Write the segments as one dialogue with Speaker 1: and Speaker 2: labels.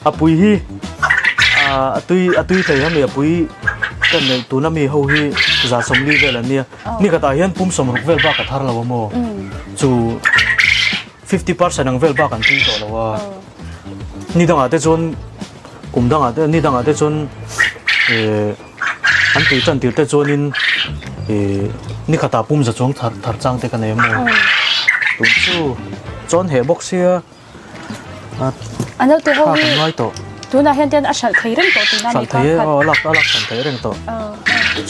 Speaker 1: A pui hi a tui a tui thei ami a pui ka neih tuna mi ho hi 140 vel an nia ni khatah hian pum 60 vel bak a thar lo a maw chu 50% ang vel bak an tui tawh lo a ni dangah te chuan kum dangah te ni dangah te chuan eh an tui tan tir te chuanin eh ni khatah pum za chuang thar thar chang te ka nei a maw tun chu chuan heh bawk sia
Speaker 2: A naute ho hi tunah hian ten a hralh thei reng tawh tihna a ni kha.
Speaker 1: Hralh thei e, aw a lak a lak hran thei reng tawh.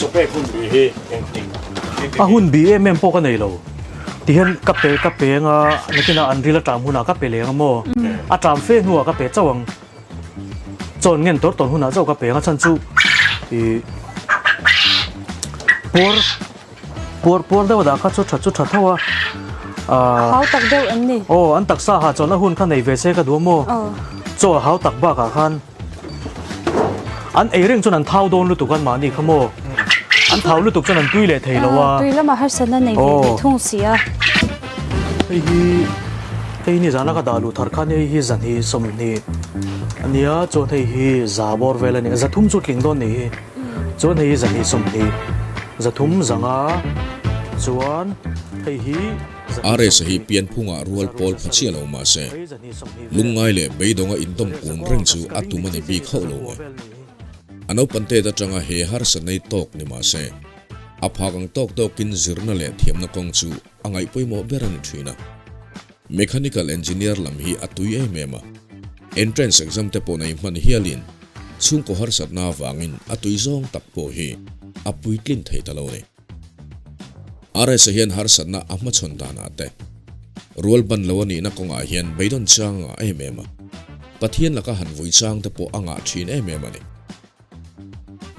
Speaker 3: Chawpek hun bi hi engtik?
Speaker 1: A hun bi em em pawh ka nei lo. Tihian ka pe ka pe anga nakinah an ril a ṭam hunah ka pe leng a maw? A ṭam fe hnuah ka pe chauh ang. Chawn ngen tawr tawn hunah chauh ka pe ang a chhan chu ih puar Puar puar deuh dah kha chu tha chu tha tho a.
Speaker 2: A hau tak deuh em ni?
Speaker 1: Aw an taksa ha chuan a hun kha nei ve se ka duh a maw? Chaw a hau tak bakah khan an ei reng chuan an thau dawn lutuk an mahni kha maw? An thau lutuk chuan an tui leh thei lo a.
Speaker 2: Tui lamah harsatna nei ve ve thung si a.
Speaker 1: Hei hi hei ni zana ka dah luh thar khan hei hi zahnih 20 a nia chuan hei hi za bawr vel a ni a 300 chu tling dawn ni hi. Chuan hei hi 220 305 chuan hei hi
Speaker 4: RS hi pianphungah rual pawl pha chiah lo mah se, lungngai leh beidawnga indawm kun reng chu a tum a ni bik hauh lo mai. A naupan tet atanga he harsa nei tawk ni mah se, a phak ang tawk tawkin zirna leh thiamna kawng chu a ngaih pawimawh ber a ni thin a. Mechanical engineer lam hi a tui em em a, entrance exam te pawh nei hman hialin chhungkaw harsatna avangin a tui zawng tak pawh hi a puitlin thei ta lo a ni. RS-a hian harsatna a hmachhawn danah te, rual ban lo a nihna kawngah hian beidawn chang a ngah em em a, Pathian laka han vui chang te pawh a ngah thin em em a ni.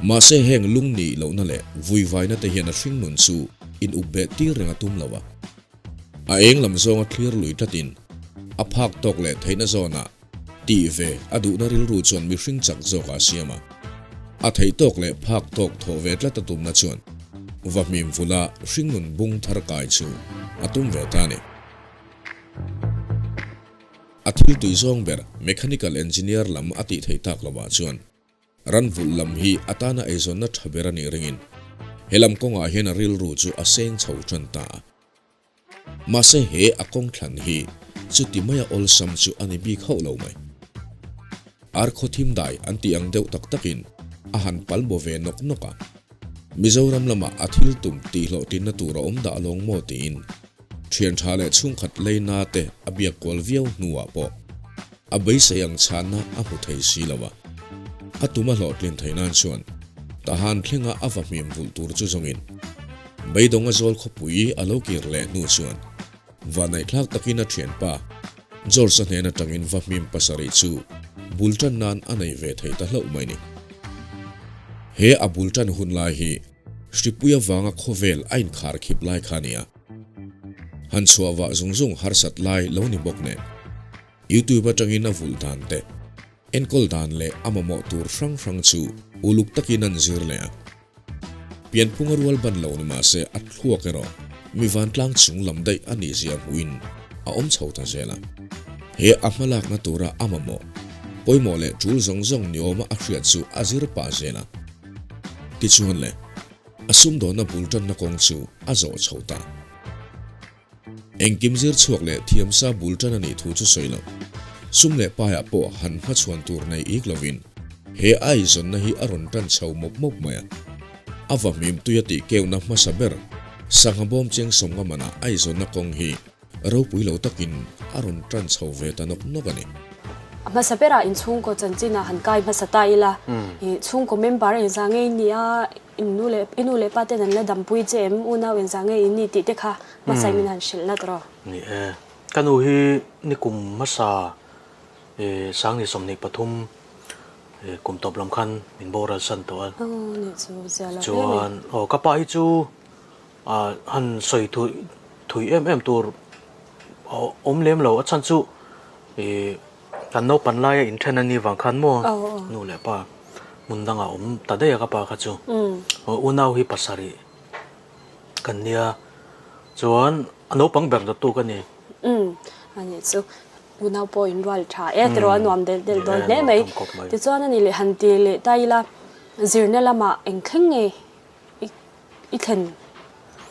Speaker 4: Mahse heng lung nih lohna leh vuivaina te hian a hringnun chu in up beh tir reng a tum lo a. A eng lam zawnga thlir lui tlatin a phak tawk leh theihna zawnah tih ve a duhna rilru chuan mihring chak zawkah a siam a. A theih tawk leh phak tawk thawh ve tlat a tumna chuan vahmim vula hringnun bung thar kai chu a tum ve ta a ni. A thil tui zawng ber mechanical engineer lam a tih theih tak lovah chuan Ran vulh lam hi a tana eizawnna tha ber a nih ringin he lam kawngah hian a rilru chu a seng chho tan ta a. Mahse he a kawng thlan hi chuti maia awlsam chu a ni bik hauh lo mai. Ar khaw thim dai an tih ang deuh tak takin a han pal baw ve nawk nawk a. Mizoram lamah a thil tum tih hlawhtlinna tur a awm dah lawng maw tiin thian tha leh chhungkhat leina te a biak kual viau hnuah pawh A beisei ang chhanna a hmu thei si lo a. A tum a hlawhtlin theih nan chuan Tahan thlenga a va hmim vulh tur chu zawngin Beidawng a zawl khawpui a lo kir leh hnu chuan vannaihthlak takin a thianpa George-a hnen atangin va hmim pasarih chu bul tan nan a nei ve thei ta hlauh mai ni. He a bul tan hun lai hi Hripui avanga khawvel a inkhar khip lai kha a ni a. Han chhuah vah zung zung harsat lai lo ni bawk nen. YouTube atangin a vulh dan te, enkawl dan leh a mamawh tur hrang hrang chu uluk takin an zir leh a. Pianphunga rual ban lo ni mah se a thluak erawh mi vantlang chung lam daih a nih zia hmuhin a awm chho ta zel a. He a hmalakna tura a mamawh, pawimawh leh tul zawng zawng ni awma a hriat chu a zir pah zel a. Tichuan le, a sumdawnna bul tanna kawng chu a zawh chho ta. Engkim zir chhuak leh thiamsa bul tan a nih thu chu sawi lo. Sum leh paiah pawh han hmachhuan tur nei ik lovin he a eizawnna hi a rawn tan chho mawp mawp mai a. A va hmim tui a tih keuhna hmasa ber sangha bawm cheng sawmnga manah a eizawnna kawng hi ropui lo takin a rawn tan chho ve ta nawk nawk a ni.
Speaker 2: A hmasa berah inchhungkaw chanchinah han kai hmasa ta ila, chhungkaw member engzah nge i nih a, In nu leh i nu leh pa ten an la dampui che em? Unau engzah nge in ni tih te kha hmasa in min han hrilh nat rawh.
Speaker 1: Ni e, ka nu hi ni kum hmasa Sangni 23 kum tawp lam khan min boral san tawh a.
Speaker 2: Aw ni chu zia lo hle mai.
Speaker 1: Chuan aw ka pa hi chu han sawi thui thui em em tur awm lem lo a chhan chu. I kan naupan laia inthen a nih vang khan maw nu leh pa hmun dangah awm ta daih a ka pa kha chu. Unau hi pasarih kan nia chuan a naupang ber dawttu ka ni.
Speaker 2: Umm a nih chu unau pawh in rual tha e tiraw a nuam delh delh dawn hle mai. Tichuan a ni leh han ti leh ta ila zirna lamah eng thleng nge I thlen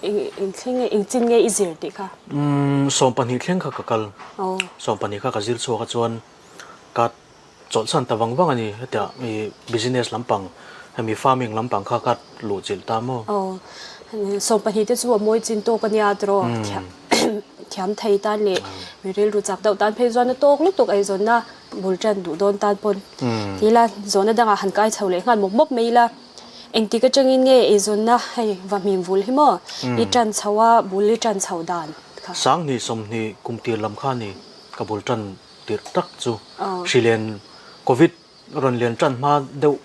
Speaker 2: eng thleng nge eng chin nge i zir tih kha?
Speaker 1: Umm 12 thleng kha ka kal. 12 kha ka zir chhuak a chuan ka chawlhsan ta vang vang a ni. Hetiah i business lampang hemi farming lampang kha ka luh chilh ta maw?
Speaker 2: Aw 12 te chu a mawi chin tawk a nia tiraw? Thiam thei tan leh mi rilru chak deuh tan phei chuan a tawk lutuk eizawnna bul tan duh dawn tan pawn ti ila zawhna dangah han kai chho leh nghal mawp mawp mai ila. Engtik atangin nge eizawnna hei va hmim vul hi maw? I tan chho a, bul i tan chho dan
Speaker 1: kha. 20 20 kum tir lam kha ni ka bul tan tirh tak chu. Hri len Covid rawn lian tan hma deuh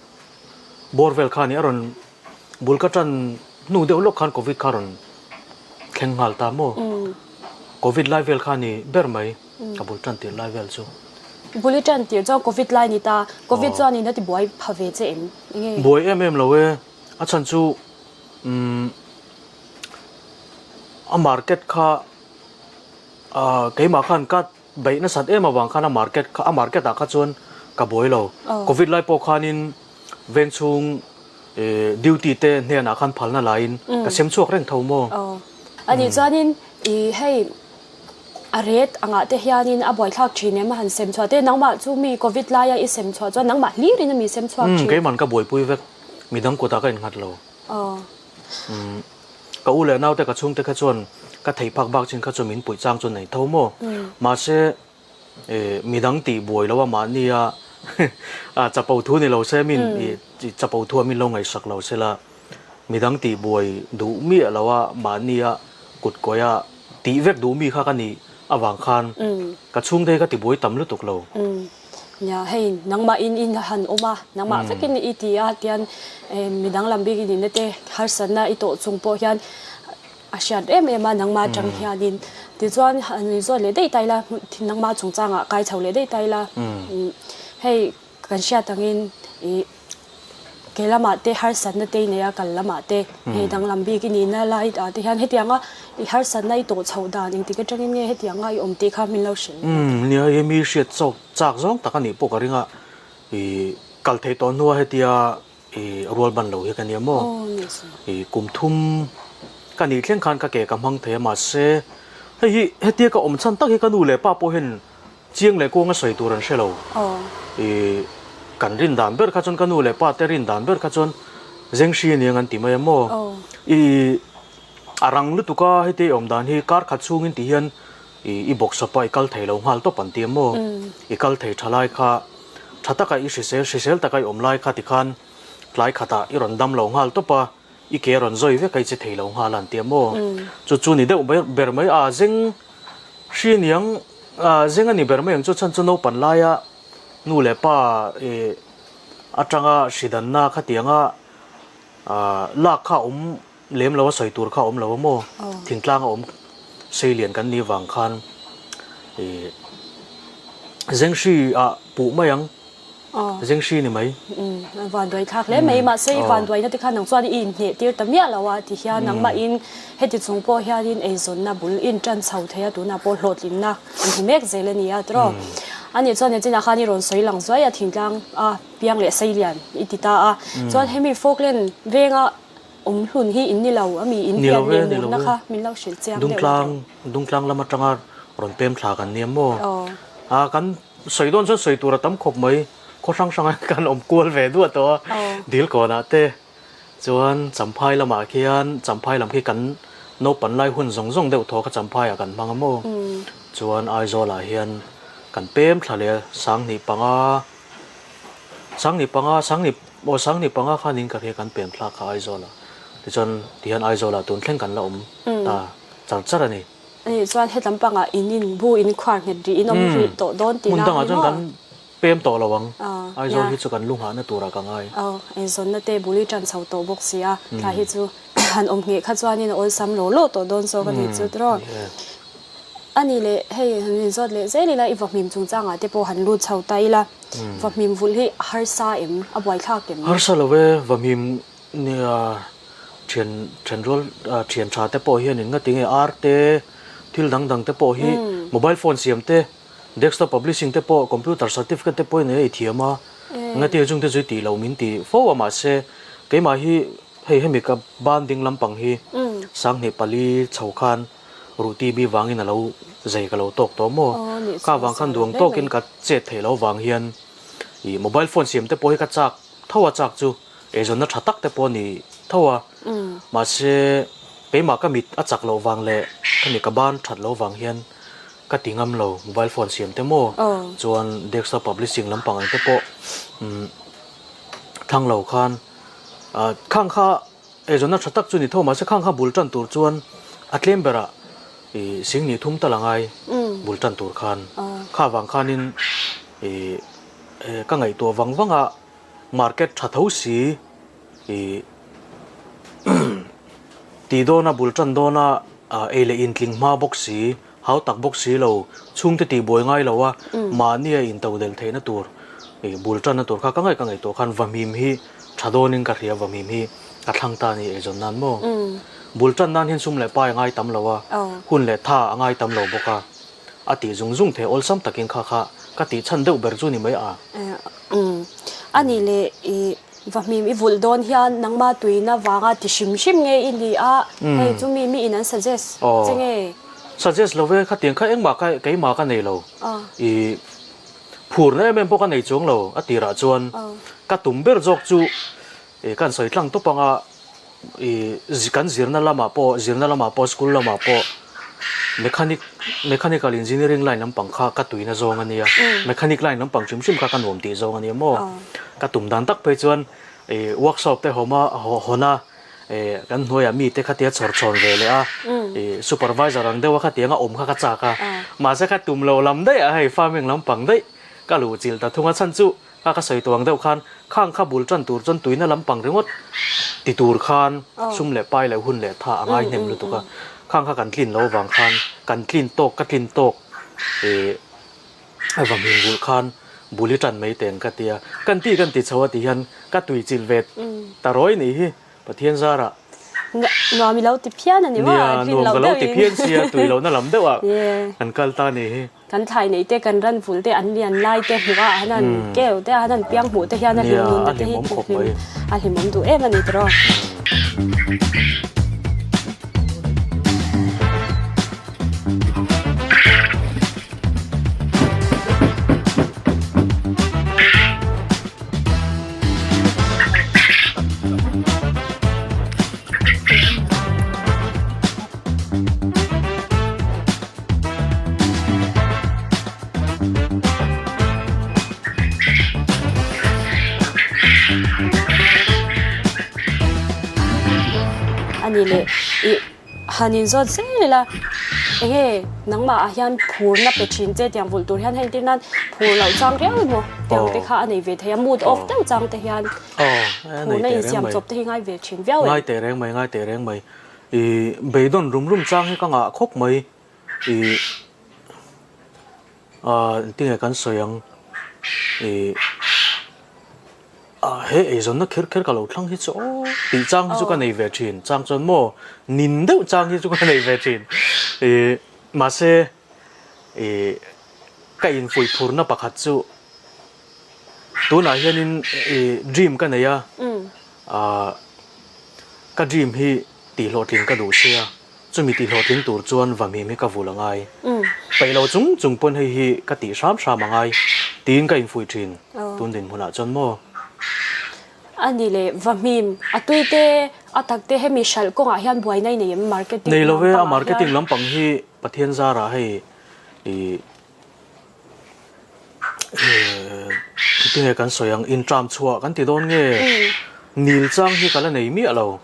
Speaker 1: bawr vel kha ni a rawn bul ka tan hnu deuh lawk khan Covid kha rawn thleng nghal ta maw? Covid lai vel kha ni ber mai ka bul tan tirh lai vel chu.
Speaker 2: Bul i tan tirh chuan Covid lai ni ta, Covid chuan in a ti buai pha ve che em? Enge?
Speaker 1: Buai em em lo e, a chhan chu umm a market kha ah keimah khan ka beih nasat em avang khan a market kha a market ah kha chuan ka buai lo. Covid lai pawh khanin veng chhung ih duty te hnenah khan phalna laiin ka sem chhuak reng tho maw?
Speaker 2: Aw anih chuanin ih hei A ret angah te hianin a buaithlak thin em a han sem chhuah te nangmah chu mi covid laia i sem chhuah chuan nangmah hlirin a mi sem chhuak thin.
Speaker 1: Umm keiman ka buaipui vek midang kutah ka innghat lo. Umm ka u leh naute ka chhungte kha chuan ka thei phak bak chin kha chu min puih chang chu nei tho maw mahse eh midang tih buai lo a mahnia a chapo thu ni lo se min ih chapo thu a min lo ngaihsak lo sela. Midang tih buai duh miah lo a, mahnia kut kawih a tih vek duh mi kha ka nih avang khan ka chhungte hi ka ti buai tam lutuk lo.
Speaker 2: Nia, hei nangmah in in han awm a, nangmah vekin i ti a tian midang lam bik i nihna te harsatna i tawh chung pawh hian a hriat em em a nangmah atang hianin tichuan han inzawt leh daih ta ila nangmah chungchangah kai chho leh daih ta ila hei Kan hriat angin ih ke lamah te harsatna te i nei a, kal lamah te hei danglam bik i nihna lai ah te hian hetianga i harsatna i tawh chhoh dan engtik atangin nge hetianga i awm tih kha min lo hrilh.
Speaker 1: Umm nia hei mi hriat chawk chak zawng tak a nih pawh ka ring a, ih kal theih tawh hnua hetia ih rual ban lo hi ka nia maw? Ih kum thum ka nih thleng khan ka ke ka hmang thei a mahse hei hi hetia ka awm chhan tak hi ka nu leh pa pawh hian Chiang leh kuanga sawi tur an hre lo. I kan rin dan ber kha chuan ka nu leh pa te rin dan ber kha chuan Zengshi aniang an ti mai a maw? I a rang lutuk a heti awm dan hi kar khat chhungin ti hian i i bawksawp a i kal thei lo nghal tawp an ti a maw? I kal thei tha lai kha tha taka i hrisel hrisel taka i awm lai kha tikhan tlai khatah i rawn dam lo nghal tawp a i ke a rawn zawi vek a i che thei lo nghal a an ti a maw? Chu chu ni deuh ber mai a zeng Hri niang zeng a ni ber mai ang chu chhan chu naupan laia nu leh pa ih atanga hri danna khatianga lak kha a awm lem lo a sawi tur kha a awm lo a maw thingtlang a awm sei lian kan nih vang khan ih zeng hri ah puh mai ang. Zeng hri ni mai.
Speaker 2: Umm a vanduai thlak hle mai mahse i vanduaina te khan nang chuan i inhneh tir ta miah lo a ti hian nangmah in heti chung pawh hianin eizawnna bul in tan chho thei a tunah pawh hlawhtlinna an hmu mek zel a ni a tiraw. Anih chuan nichinah khan i rawn sawi lang zuai a thingtlang a piang leh seilian i ti ta a chuan hemi Falkland venga awm hlun hi in ni lo a mi in pian leh murna kha min lo hrilh chiang deuh a tiraw.
Speaker 1: Dungtlang lam atanga rawn pem thla kan nia maw? A kan Sawi dawn chuan sawi tur a tam khawp mai. Khaw hrang hranga kan awm kual ve duah tawh a, dil kawnah te chuan Champhai lamah khian Champhai lam khi kan naupan lai hun zawng zawng deuh thaw kha Champhaiah kan hmang a maw? Chuan Aizawlah hian kan pem thla leh a, 1005, 1005, 10 aw 1005 khanin ka hria kan pem thlak kha Aizawlah. Tichuan tihian Aizawlah tun thleng kan la awm ta char char a ni.
Speaker 2: Anih chuan hetlam pangah in in bu in khuar nghet rih in awm rih tawh dawn tih
Speaker 1: na ni maw? Kan pem tawh lo ang. Aizawl hi chu kan lu nghahna turah ka ngai.
Speaker 2: Aw, eizawnna te bul i tan chho tawh bawk si a, thlai hi chu han awm ngheh kha chuanin a awlsam law law tawh dawn zawk a nih chu tiraw? A nih leh hei han inzawt leh zel ila i vahmim chungchangah te pawh han lut chho ta ila, vahmim vulh hi a harsa em? A buaithlak em?
Speaker 1: Harsa lo e, vahmim nia thian thenrual thian tha te pawh hianin nga tinge ar te thil dang dang te pawh hi mobile phone siam te desktop publishing te pawh computer certificate te pawhin ei thiam a, nga tinge chung te chu i tih loh min ti fo a mahse keimah hi hei hemi ka ban ding lampang hi 2004 chho khan Ruh TB vangin a lo zei ka lo tawk tawh maw? Ka vang khan duang tawkin ka chet theih loh vang hian ih mobile phone siam te pawh hi ka chak tho a chak chu eizawnna tha tak te pawh a ni tho a mahse keimah ka mit a chak loh vang leh ka mi ka ban that loh vang hian ka ti ngam lo mobile phone siam te maw chuan desktop publishing lampang ang te pawh umm thlang lo khan ah khang kha Eizawnna tha tak chu ni tho mahse khang kha bul tan tur chuan a tlem berah ih sing ni thum tal a ngai bul tan tur khan. Kha vang khanin ih ka ngaihtuah vang vang a market tha tho si ih tih dawna bul tan dawna ei leh intling hma bawk si Hau tak bawk si lo, chhungte tih buai ngai lo a, mahni a in to del theihna tur, ih bul tanna tur kha ka ngaih ka ngaihtuah khan vahmim hi tha dawnin ka hria, vahmim hi ka thlang ta a ni eizawn nan maw? Bul tan nan hian sum leh pai a ngai tam lo a, hun leh tha a ngai tam lo bawk a, a tih zung zung thei awlsam takin kha kha ka tih chhan deuh ber chu ni mai a.
Speaker 2: A nih leh ih Vahmim i vulh dawn hian nangmah tuina vanga ti hrim hrim nge i ni a, hei chu mi mi in an suggest che nge?
Speaker 1: Suggest lo ve, khatiang kha engmah kha keimah ka nei lo. I phurna em em pawh ka nei chuang lo a tirah chuan ka tum ber zawk chu i kan sawi tlang tawp anga I kan zirna lamah pawh zirna lamah pawh school lamah pawh mechanic mechanical engineering line lampang kha ka tuina zawng a nia mechanic line lampang hrim hrim kha ka nuam tih zawng a nia maw ka tum dan tak phei chuan ih workshop te hawm a hawn a ih kan hnuaiah mite kha tia chhawr chhawn ve leh a ih supervisor ang deuha khatianga awm kha ka chak a mahse kha tum loh lam daih a hei farming lampang daih ka luh chilh ta thung a chhan chu Kha ka sawi tuang deuh khan khang kha bul tan tur chuan tuina lampang ringawt ti tur khan sum leh pai leh hun leh tha a ngai hnem lutuk a, khang kha kan tlin lo vang khan kan tlin tawk ka tlin tawk ih a va hming bulh khan bul i tan mai teng ka tia, kan ti kan ti chho a ti hian ka tui chilh ve ta rawi nih hi Pathian zarah.
Speaker 2: Nuam i lo ti phian a ni maw?
Speaker 1: Nia, nuam ka lo ti phian sia tui lohna lam deuh ah kan kal ta nih hi.
Speaker 2: Kan thlai neih te, kan ran vul te, an lian lai te hmuh a, han han keu te a, han han piang hmuh te hian a hlim nunna te hi hlim a hlimawm duh em a ni tiraw. A ni leh ih han inzawt zel ila enge nangmah ah hian phurna pe thin che tiang vulh tur hian hei entir nan phur loh chang riau emaw tiang te kha a nei ve thei a mood off deuh chang te hian phurna insiam chawp te hi ngai ve thin viau em.
Speaker 1: Ngai teh reng mai ngai teh reng mai. I beidawn rum rum chang hi ka ngah khawp mai. I ah engtinge kan sawi ang i ah he eizawnna kher kher ka lo thlang hi chu aw tih chang hi chu ka nei ve thin chang chuan maw nin deuh chang hi chu ka nei ve thin. I mahse i ka infuihphurna pakhat chu tunah hianin i dream ka nei a ah Ka dream hi tihhlawhtling ka duh sia, chumi tihhlawhtling tur chuan vahmim hi ka vul a ngai. Peih lo chung chung pawn hei hi ka tih hram hram a ngai tiin ka infuih thin tun dinhmunah chuan maw?
Speaker 2: A ni le, vahmim a tui te, a tak te hemi hralh kawngah hian buaina i nei em? Marketing
Speaker 1: Nei lo ve, a
Speaker 2: lampangah hian.
Speaker 1: marketing lampang hi Pathian zarah hei ih Engtinge kan sawi ang, intram chhuah kan ti dawn nge? Nil chang hi ka la nei miah lo.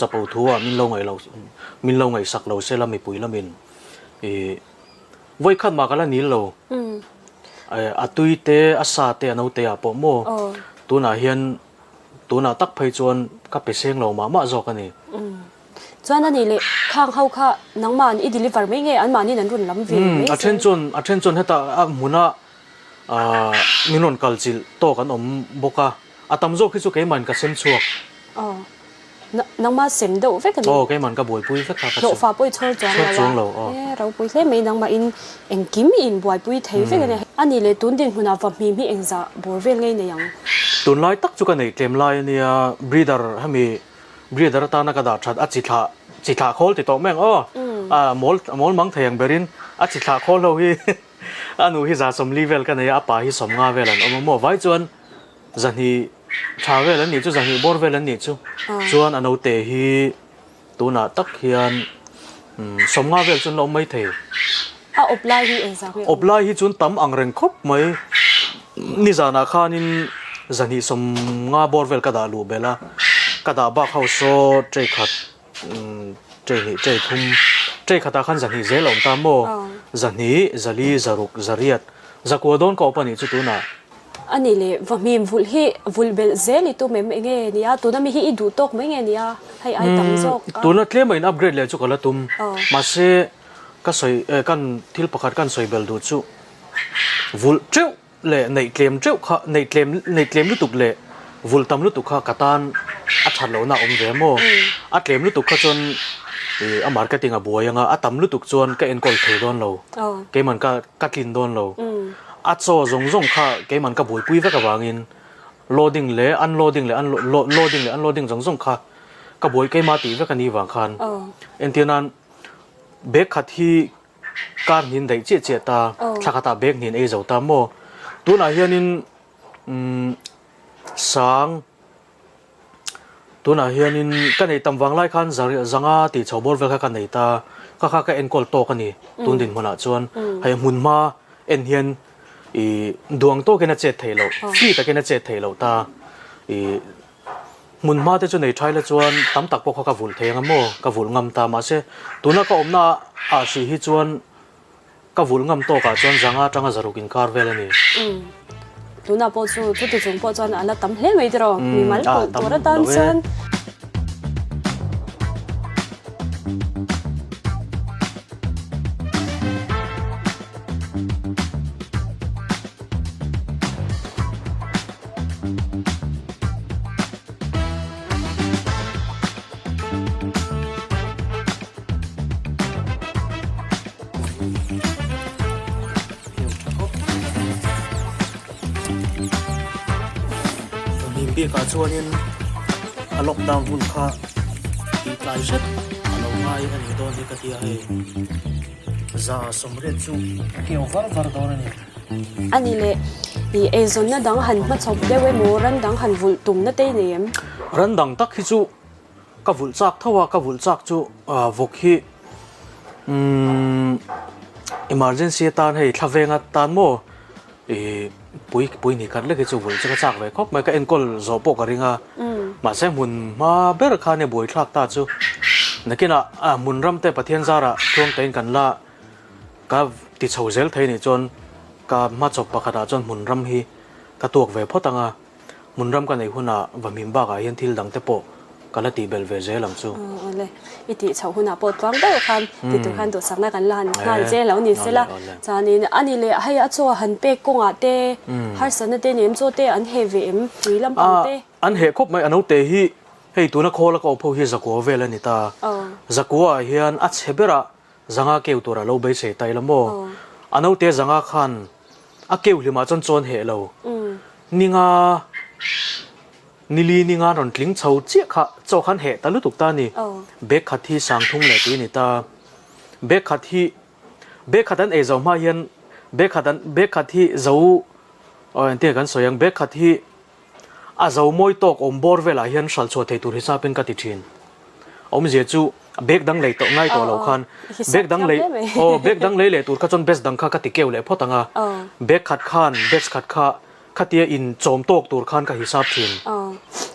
Speaker 1: Chapo thu ah min lo ngaih lo, min lo ngaihsak lo sela mipui lamin. Vawikhat mah ka la nil lo. A tui te, a sa te, a naute ah pawh maw? Tunah hian, tunah tak phei chuan ka pe seng lo mah mah zawk a ni.
Speaker 2: Chuan a nih leh khang ho kha nangmah i deliver mai nge anmahniin an rawn lam ve mai
Speaker 1: A then chuan a then chuan heta a hmuna min rawn kal chilh tawk an awm bawk a, a tam zawk hi chu keimahin ka sem chhuak.
Speaker 2: Aw, nangmah sem deuh vek a ni.
Speaker 1: Aw, keimahin ka buaipui vek a ka chu.
Speaker 2: Hlawhfa pawh i chhawr chuang lo a.
Speaker 1: Chhawr chuang lo, aw.
Speaker 2: E, ropui hle mai nangmahin engkim i inbuaipui thei vek a ni. A nih leh tun dinhmunah vahmim hi engzah bawr vel ngei nei ang?
Speaker 1: Tunlai tak chu ka nei tlem lai a nia, breeder hemi Breeder atana ka dah that a chi thlah chi thlah khawl ti tawh mai ang aw. A mawl mawl mang thei ang berin a chi thlah khawl ho hi a nu hi 140 vel ka nei a, a pa hi 50 vel an awm a maw. Vai chuan zahnih tha vel an nih chu zahnih bawr vel an nih chu. Chuan a naute hi tunah tak hian 50 vel chu an la awm mai thei.
Speaker 2: A awp lai hi engzah nge awm?
Speaker 1: Awp lai hi chuan tam ang reng khawp mai. Nizanah khanin zahnih 50 bawr vel ka dah luh belh a, ka dah bak ho saw tray khat tray hnih tray thum tray khatah khan zahnih zel a awm ta maw? Zahnih, zali, zaruk, zariat, zakua dawn ka awp a nih chu tunah.
Speaker 2: A nih leh vahmim vulh hi vulh belh zel i tum em enge nia? Tuna mi hi i duh tawk mai nge nia? Hei ai tam zawk a.
Speaker 1: Tuna tlema in upgrade leh chu ka la tum. Mahse ka sawi kan thil pakhat kan sawi belh duh chu vulh teuh leh neih tlem teuh kha neih tlem neih tlem lutuk leh vulh tam lutuk kha ka tan a that lohna a awm ve maw? A tlem lutuk kha chuan ih a marketing a buai anga a tam lutuk chuan ka enkawl thei dawn lo keiman ka ka tlin dawn lo a chaw zawng zawng kha keiman ka buaipui vek avangin loading leh unloading leh loading leh unloading zawng zawng kha ka buai keimah tih vek a nih vang khan entir nan bag khat hi Kar hnin daih chiah chiah ta, thla khatah bag hnin ei zo ta maw? Tunah hianin umm sang, tunah hianin ka nei tam vang lai khan zanga tih chho bawr vel kha ka nei ta, ka kha ka enkawl tawk a ni tun dinhmunah chuan hei hmun hma en hian ih duang tawkin a chet theih loh, free takin a chet theih loh ta ih. Hmun hma te chu nei thaila chuan tam tak pawh kha ka vulh thei ang a maw? Ka vulh ngam ta mahse tuna ka awmna ah hrih hi chuan ka vulh ngam tawk ah chuan zanga atanga zaruk inkar vel a ni.
Speaker 2: Umm tuna pawh chu chuti chung pawh chuan a la tam hle mai tiraw mimal pawlh tur atan chuan.
Speaker 1: Hnim bikah chuanin a lockdown hun kha tih tlai hret a lo ngai a nih dawn hi ka ti a hei 180 chu a keu var var dawn a ni.
Speaker 2: A ni le, i eizawnna dang han hmachhawp deuh emaw ran dang han vulh tumna te i nei em?
Speaker 1: Ran dang tak hi chu ka vulh chak tho a, ka vulh chak chu vawk hi umm emergency atan hei thla veng atan maw i pui pui ni khat lek hi chu vulh chu ka chak ve khawp mai, ka enkawl zawh pawh ka ring a, mahse hmun hma ber khan e buaithlak ta chu nakinah hmun ram te Pathian zarah tluangtein kan la Ka ti chho zel thei nih chuan ka hmachawp pakhatah chuan hmun ram hi ka tuak ve phawt ang a, hmun ram ka neih hunah vahmim bakah hian thil dang te pawh ka la tih belh ve zel ang chu.
Speaker 2: Awle, i tih chhoh hunah pawh tluang deuh khan ti tur khan duhsakna kan la han nghal che lo ni sela. Chuanin a ni leh hei a chaw han pek kawngah te harsatna te ni em chaw te an heh ve em tui lampang te.
Speaker 1: An heh khawp mai, a naute hi hei tuna khawla ka awp ho hi zakua vel a ni ta. Zakua ah hian a chhe berah Zanga keu tur a lo beisei ta ila maw? A naute Zanga khan a keu hlimah chuan chawn heh lo. Ninga nili ninga an rawn tling chho chiah kha chaw khan heh ta lutuk ta a ni. Bag khat hi sang thum leh tui a ni ta. Bag khat hi bag khat an ei zo hma hian bag khat an bag khat hi zo aw engtin nge kan sawi ang bag khat hi a zo mawi tawk awm bawr velah hian hral chhuah thei tur hisapin ka ti thin. Awmzia chu bag dang lei tawh ngai tawh lo khan bag dang lei aw bag dang lei leh tur kha chuan batch dang kha ka ti keu leh phawt ang a, bag khat khan batch khat kha khatia in chawm tawk tur khan ka hisap thin.
Speaker 2: Aw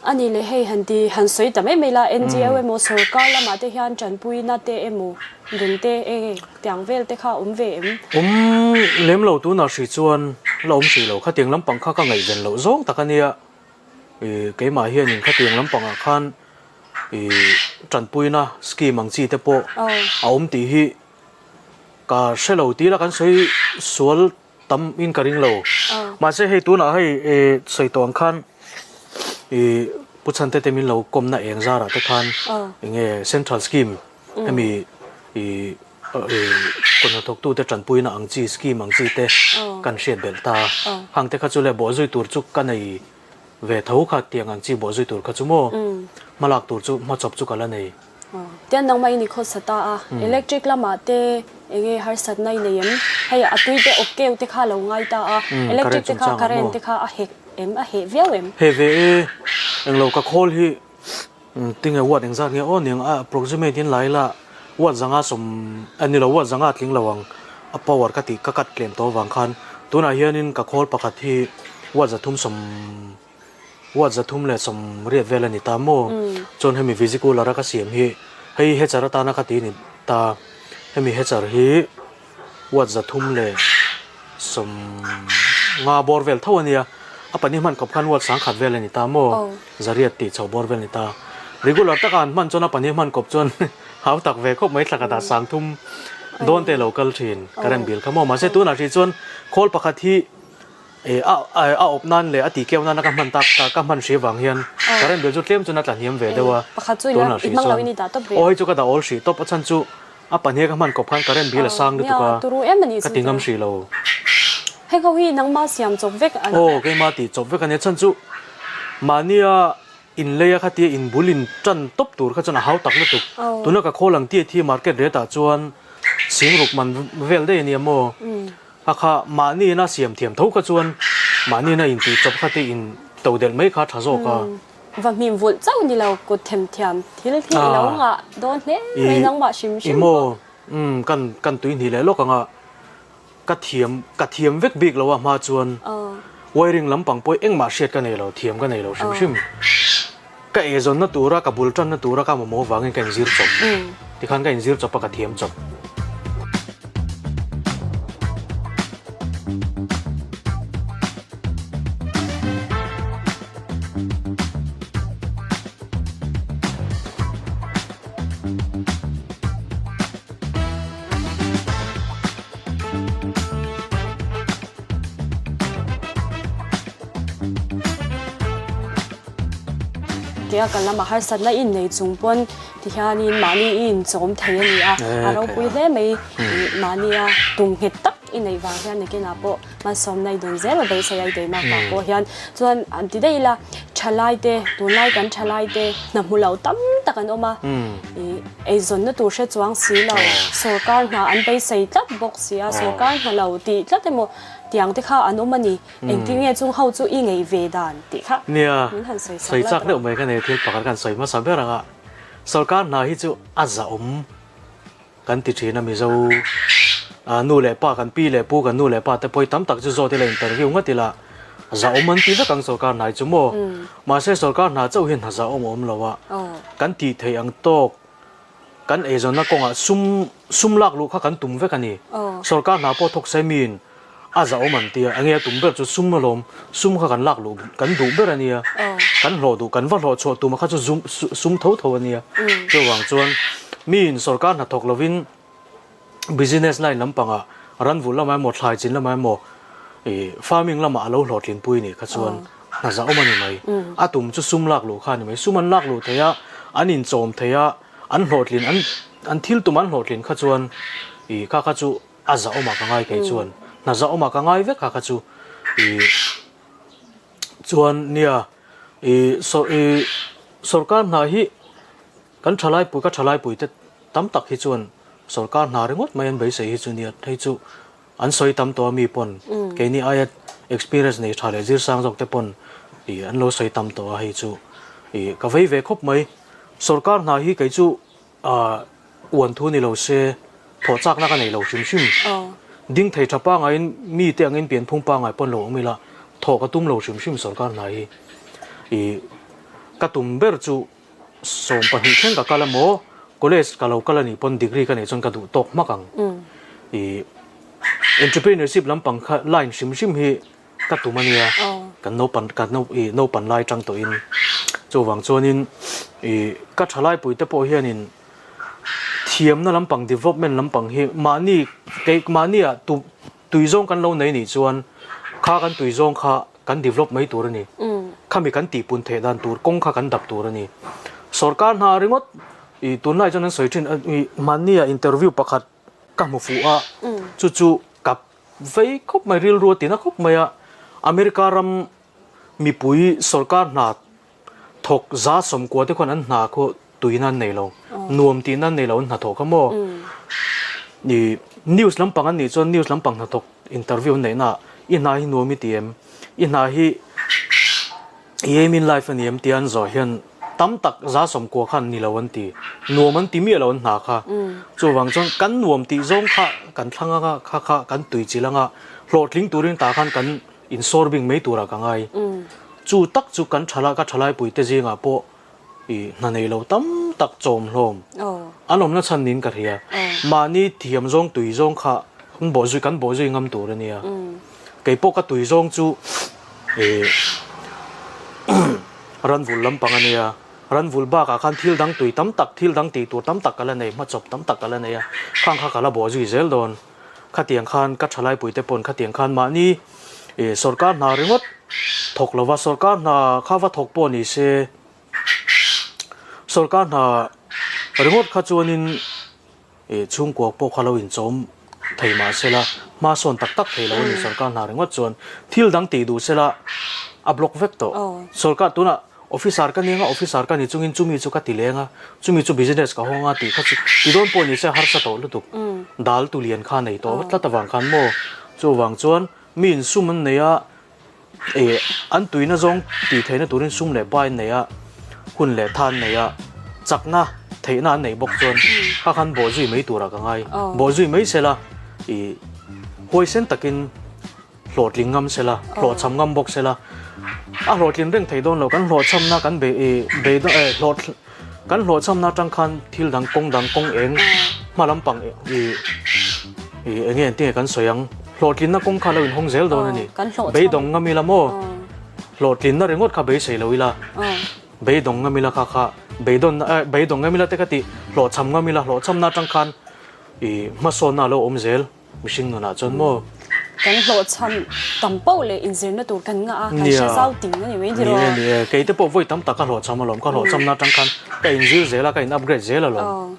Speaker 2: a ni leh hei han ti han sawi ta mai mai la NGO emaw sorkar lamah te hian tanpuina te emaw dun te enge tiang vel te kha awm ve em?
Speaker 1: Awm lem lo tunah hrih chuan la awm hrih lo khatiang lampang kha ka ngaihven loh zawng tak a nia. Ih keimah hianin khatiang lampangah khan ih Tanpuina scheme ang chi te pawh a awm tih hi ka hre lo tih ila kan sawi sual tam in ka ring lo. Mahse hei tunah hei sawi tawh ang khan ih Pu Chhante te min lo kawmna eng zarah te khan eng nge central scheme hemi ih kut hnathawktute tanpuina ang chi scheme ang chi te kan hriat belh ta. Hang te kha chu le bawhzui tur chu ka nei Ve tho kha tiang ang chi bawh zui tur kha chu maw? Hmalak tur chu hmachawp chu ka la nei.
Speaker 2: Tian nangmah in i khawsa ta a, electric lamah te enge harsatna i nei em? Hei a tui te awp keu te kha lo ngai ta a, electric te kha current te kha a hek em? A heh viau em?
Speaker 1: Heh ve e, englo ka khawl hi tinge watt engzat nge aw niang a approximate in lai la watt zanga sawm a nilo watt zanga a tling lo ang a power ka tih ka cut tlem tawh avang khan tunah hianin ka khawl pakhat hi watt 300 watt 380 vel a ni ta maw chuan hemi visi cooler a ka siam hi hei heater atana ka tih a ni ta hemi heater hi Watt 350 bawr vel tho a nia, a pahnih hman kawp khan watt 1000 vel a ni ta maw? Zariat tih chho bawr vel a ni ta. Regular taka an hman chuan a pahnih hman kawp chuan hau tak ve khawp mai thla khatah 30 dawn te a lo kal thin current bill kha maw? Mahse tunah hrih chuan khawl pakhat hi a awp nan leh a tih keu nana ka hman tak ka hman hrih avang hian current bill chu tlem chuan a tla hniam ve deuh a, tunah hrih chuan aw hei chu ka dah awl hrih tawp a chhan chu A pahnih ka hman kawp khan current bill a sang lutuk a, ka ti ngam hrih lo.
Speaker 2: Heng ho hi nangma siam chawp vek an.
Speaker 1: Aw, keima tih chawp vek a nia. Chhan chu mahnia in lei a khatia in bul in tan tawp tur kha chuan a hau tak lutuk. Tuna ka khawl ang tiat hi market rate ah chuan singruk man vel daih a nia maw? A kha mahni ina siam thiam tho kha chuan mahni ina in tih chawp khatia in to delh mai kha a tha zawk a.
Speaker 2: Va hmim vulh chauh ni lo kut themthiam thil hi i lo ngah dawn hle mai nangmah hrim hrim pawh.
Speaker 1: Imaw kan kan tui hnih leh lawk anga ka thiam ka thiam vek bik lo a hma chuan wiring lampang pawh engmah hriat ka nei lo thiam ka nei lo hrim hrim ka eizawnna tura ka bul tanna tura ka mamawh vangin ka inzir chawp tikhan ka inzir chawp a ka thiam chawp.
Speaker 2: Tia kan lama harsatna in nei chung pawn tihianin mahni i inchawm thei a ni a, a ropui hle mai mahnia tum nghet tak i neih vang hian nakinah pawh Malsawmna i dawn zel a beisei a i tei mak ah pawh hian chuan an ti daih ila thalai te tunlai kan thalai te hna hmu lo tam tak an awm a ih eizawnna tur hre chuang si lo sorkar hna an beisei tlat bawk si a sorkar hna lo tih tlat emaw tiang te kha an awm a ni engtin nge chung ho chu i ngei ve dan tih kha
Speaker 1: Nia
Speaker 2: min han sawi sak
Speaker 1: sawi
Speaker 2: la
Speaker 1: chak
Speaker 2: tawh.
Speaker 1: deuh mai ka nei thil pakhat kan sawi hmasa ber ang a sorkar hna hi chu a zahawm Kan ti thin a Mizo nu leh pa kan pi leh pu kan nu leh pa te pawh hi tam tak chu zawt ila interview ngat ila zahawm an ti vek ang sorkar hna hi chu maw mahse sorkar hna chauh hian hna zahawm a awm lo a kan tih theih ang tawk kan eizawnna kawngah sum sum lak luh kha kan tum vek a ni sorkar hna pawh thawk se miin A zahawm an tia, enge a tum ber chu sum alawm, sum kha kan lak luh kan duh ber a nia, kan hlawh duh kan va hlawh chhuah tuma kha chu zum sum tho tho a nia. Chuvang chuan miin sorkar hnathawk lovin business line lampangah ranvulh lamah emaw thlai chin lamah emaw ih farming lamah a lo hlawhtlinpui nih kha chuan hna zahawm a ni mai. A tum chu sum lak luh kha a ni mai, sum an lak luh thei a, an inchawm thei a, an hlawhtlin an an thil tum an hlawhtlin kha chuan ih kha kha chu A zahawmah ka ngai kei chuan hna zahawmah ka ngai vek a kha chu ih chuan nia ih sawr ih sawrkar hna hi kan thalai pui ka thalai pui te tam tak hi chuan sawrkar hna ringawt mai an beisei hi chu nia hei chu an sawi tam tawh a mi pawn keini aia experience nei tha leh zir sang zawk te pawn ih an lo sawi tam tawh a hei chu ih ka vei ve khawp mai sawrkar hna hi kei chu Ahh uan thu ni lo se thawh chakna ka nei lo hrim hrim. Ding thei tha pangaiin mi te angin pianphung pangai pawn lo awm ila thawh ka tum lo hrim hrim sorkar hna hi. Ih ka tum ber chu 12 thleng ka kal a maw college ka lo kal a nih pawn degree ka neih chuan ka duh tawk hmak ang. Ih entrepreneurship lampang kha line hrim hrim hi ka tum a nia kan naupan kan naupan lai tang tawhin. Chuvang chuanin ih ka thalai te pawh hianin thiamna lampang development lampang hi mahni kei mahnia tu tui zawng kan lo nei nih chuan kha kan tui zawng kha kan develop mai tur a ni. Khami kan tihpun theih dan tur kawng kha kan dap tur a ni. Sorkar hna ringawt ih tunlai chuan an sawi thin ih mahnia interview pakhat ka hmu fuh a chu chu ka vei khawp mai rilru a tina khawp mai a America ram mipui sorkar hna thawk za sawmkua te khuan an hna khu tuina an nei lo nuam tihna an nei lo an hnathawh kha maw ih news lampang an nih chuan news lampang hnathawk interview an neihna ah i hna hi nuam i ti em i hna hi i aim in life a ni em tia an zawh hian tam tak za sawmkua khan ni lo an ti nuam an ti miah lo an hna kha chuvang chuan kan nuam tih zawng kha kan thlang anga kha kha kan tui chilh anga hlawhtling turin tah khan kan insawr bing mai turah ka ngai. Chu tak chu kan thala ka thalaipui te zingah pawh i hna nei lo tam tak chawm hlawm an awmna chhan niin ka hria. Mahni thiam zawng tui zawng kha an bawh zui kan bawh zui ngam tur a nia. Kei pawh ka tui zawng chu i ranvul lampang a nia. Ranvul bakah khan thil dang tui tam tak thil dang tih tur tam tak ka la nei hmachawp tam tak ka la nei a khang kha ka la bawh zui zel dawn. Khatiang khan ka thalaipui te pawn khatiang khan mahni ih sorkar hna ringawt thawk lova sorkar hna kha va thawk pawh ni se sorkar hna ringawt kha chuanin ih chhungkua pawh kha lo inchawm thei mah sela hma sawn tak tak thei lo a ni sorkar hna ringawt chuan thil dang tih duh sela a block vek tawh sorkar tunah Officer ka nia nga, officer ka ni chungin chumi chu ka ti leng a, chumi chu business ka hawng a tih kha chu ti dawn pawh ni se harsa tawh lutuk. Dal tu lian kha nei tawh tlat avang khan maw? Chuvang chuan mi in sum an nei a, eh an tuina zawng tih theihna turin sum leh pai an nei a, hun leh tha an nei a, chakna theihna an neih bawk chuan kha khan bawhzui mai turah ka ngai. Bawhzui mai sela ih huaisen takin. Hlawhtling ngam sela, hlawhchham ngam bawk sela, a hlawhtlin reng thei dawn lo, kan hlawhchhamna kan bei i bei dawn eh hlawh kan hlawhchhamna atang khan thil dang kawng dang kawng eng hma lampang i i eng nge tinge kan sawi ang hlawhtlinna kawng kha lo inhawng zel dawn a ni, beidawng ngam ila maw hlawhtlinna ringawt kha beisei lo ila beidawng ngam ila kha kha beidawnna eh beidawng ngam ila te ka tih hlawhchham ngam ila hlawhchhamna atang khan i hmasawnna a lo awm zel. Mihring nunah chuan maw?
Speaker 2: Kan hlawhchham tam poh leh inzirna tur kan ngah a, kan hre zau ting a ni mai tiraw?
Speaker 1: Ni e, ni e. Kei te pawh vawi tam tak ka hlawhchham alawm, ka hlawhchhamna atang khan ka inzir zel a, ka in upgrade zel alawm.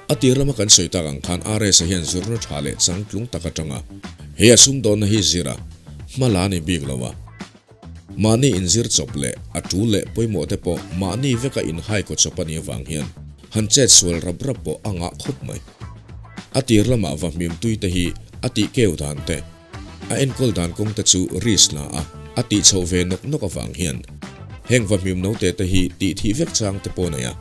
Speaker 4: A tir lama kan sawi tak ang khan RS-a hian zirna tha leh changtlung tak atanga he a sumdawnna hi zir a, hma la ni bik lo a. Mahni inzir chawp leh a tul leh pawimawh te pawh mahni veka inhai kaw chawp a nih avang hian han chet sual rap rap pawh a ngah khawp mai. A tir lamah va hmim tui te hi a tih keu dan te, a enkawl dan kawng te chu risk la a, a tih chhoh ve nawk nawk avang hian heng va hmim note te hi tih thih vek chang te pawh nei a.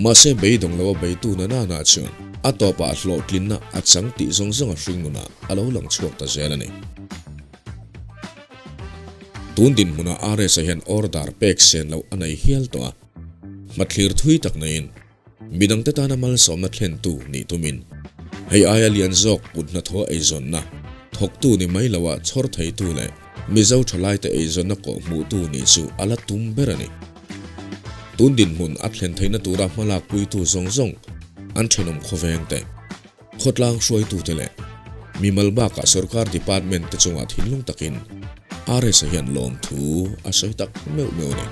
Speaker 4: Mahse beidawng lo a beitu na nana chuan a tawpah hlawhtlinna a chang tih zawng zawng a hring nunah a lo lang chhuak ta zel a ni. Tun dinhmunah RS-a hian order pek sen loh a nei hial tawh a, hmathlir thui tak neiin midangte tana malsawmna thlentu nih tumin hei aia lian zawk kut hnathawh eizawnna thawktu ni mai loah chhawr theitu leh Mizo thalaite eizawnna kawhhmuhtu nih chu a la tum ber a ni. Tun dinhmun a thlen theihna tura hmalak puitu zawng zawng an thenawm khawveng te, khawtlang hruaitute leh mimal bakah sorkar department te chungah thinlung takin RS-a hian lawmthu a sawi tak meuh meuh a ni.